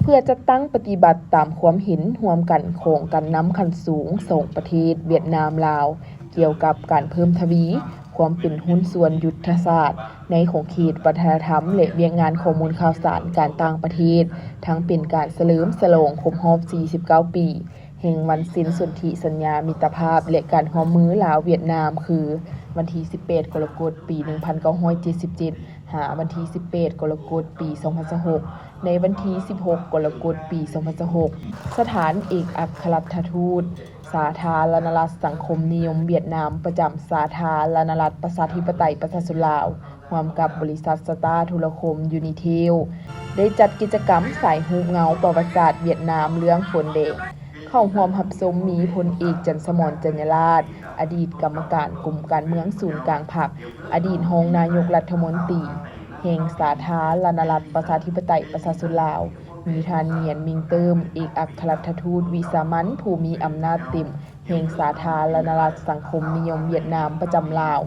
ເພື່ອຈັດຕັ້ງປະຕິບັດຕາມຄວາມເຫັນຮ່ວມກັນຂອງການນຳຂັ້ນສູງສອງປະເທດຫວຽດນາມ-ລາວ ກ່ຽວກັບການເພີ່ມທະວີຄວາມເປັນຫຸ້ນສ່ວນຍຸດທະສາດໃນຂົງເຂດວັດທະນະທຳ ແລະ ວຽກງານຂໍ້ມູນຂ່າວສານການຕ່າງປະເທດ, ທັງເປັນການສະເຫຼີມສະຫຼອງຄົບຮອບສີ່ສິບເກົ້າປີ ແຫ່ງວັນເຊັນສົນທິສັນຍາມິດຕະພາບ ແລະ ການຮ່ວມມືລາວ-ຫວຽດນາມ ຄື ວັນທີສິບແປດ ກໍລະກົດ ປີໜຶ່ງພັນເກົ້າຮ້ອຍເຈັດສິບເຈັດ ຫາ ວັນທີສິບແປດ ກໍລະກົດ ປີສອງພັນຊາວຫົກ ໃນວັນທີສິບຫົກ ກໍລະກົດ ປີສອງພັນຊາວຫົກ. ສະຖານເອກອັກຄະລັດຖະທູດສາທາລະນະລັດສັງຄົມນິຍົມຫວຽດນາມ ປະຈຳສາທາລະນະລັດປະຊາທິປະໄຕປະຊາຊົນລາວ ຮ່ວມກັບບໍລິສັດສະຕາໂທລະຄົມຢູນິເທວ ໄດ້ຈັດກິດຈະກຳສາຍຮູບເງົາປະຫວັດສາດຫວຽດນາມເລື່ອງຝົນແດງ. ເຂົ້າຮ່ວມຮັບຊົມມີພົນເອກ ຈັນສະໝອນ ຈັນຍາລາດ ອະດີດກຳມະການກົມການເມືອງສູນກາງພັກ, ອະດີດຮອງນາຍົກລັດຖະມົນຕີແຫ່ງສາທາລະນະລັດປະຊາທິປະໄຕປະຊາຊົນລາວ, ມີທ່ານ ງຽນ ມິງ ເຕີມ ເອກອັກຄະລັດຖະທູດວິສາມັນຜູ້ມີອຳນາດເຕັມ ແຫ່ງສາທາລະນະລັດສັງຄົມນິຍົມຫວຽດນາມປະຈຳລາວ,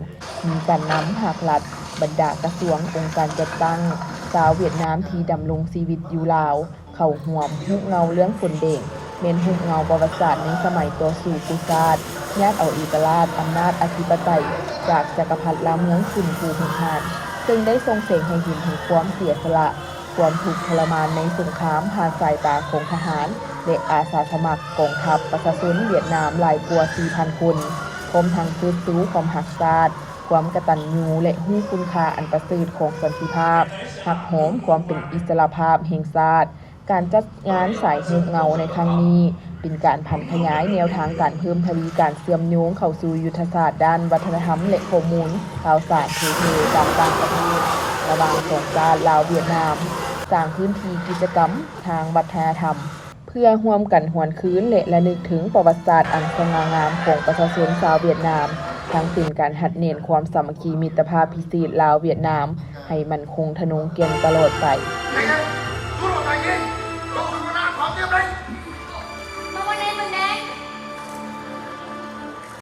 ມີການນຳພາກລັດ, ບັນດາກະຊວງ, ອົງການຈັດຕັ້ງຊາວຫວຽດນາມທີ່ດຳລົງຊີວິດຢູ່ລາວເຂົ້າຮ່ວມ. ຮູບເງົາເລື່ອງຝົນແດງ ແມ່ນຮູບເງົາປະຫວັດສາດໃນສະໄໝຕໍ່ສູ້ກູ້ຊາດ, ຍາດເອົາເອກະລາດ, ອຳນາດອະທິປະໄຕຈາກຈັກກະພັດລາວເມືອງຂຸນພູຮຸນຮານ, ເຊິ່ງໄດ້ສົ່ງແສງໃຫ້ເຫັນເຖິງຄວາມເສຍສະຫຼະ, ຄວາມທຸກທໍລະມານໃນສົງຄາມຜ່ານສາຍຕາຂອງທະຫານ ແລະ ອາສາສະໝັກກອງທັບປະຊາຊົນຫວຽດນາມຫຼາຍກວ່າສີ່ພັນຄົນ, ພ້ອມທັງເຊີດຊູຄວາມຮັກຊາດ, ຄວາມກະຕັນຍູ ແລະ ຮູ້ຄຸນຄ່າອັນປະເສີດຂອງສັນຕິພາບ, ຮັກຫອມຄວາມເປັນອິດສະຫຼະພາບແຫ່ງຊາດ. ການຈັດງານສາຍຮູບເງົາໃນຄັ້ງນີ້ ເປັນການຜັນຂະຫຍາຍແນວທາງການເພີ່ມທະວີການເຊື່ອມໂຍງເຂົ້າສູ່ຍຸດທະສາດດ້ານວັດທະນະທຳ ແລະ ຂໍ້ມູນຂ່າວສານເຜີຍແຜ່ການຕ່າງປະເທດ ລະຫວ່າງສອງຊາດລາວ-ຫວຽດນາມ, ສ້າງພື້ນທີ່ກິດຈະກຳທາງວັດທະນະທຳ ເພື່ອຮ່ວມກັນຫວນຄືນ ແລະ ລະນຶກເຖິງປະຫວັດສາດອັນສະຫງ່າງາມຂອງປະຊາຊົນຊາວຫວຽດນາມ, ທັງເປັນການຮັດແໜ້ນຄວາມສາມັກຄີມິດຕະພາບພິເສດລາວ-ຫວຽດນາມ ໃຫ້ໝັ້ນຄົງທະນົງແກ່ນຕະຫຼອດໄປ.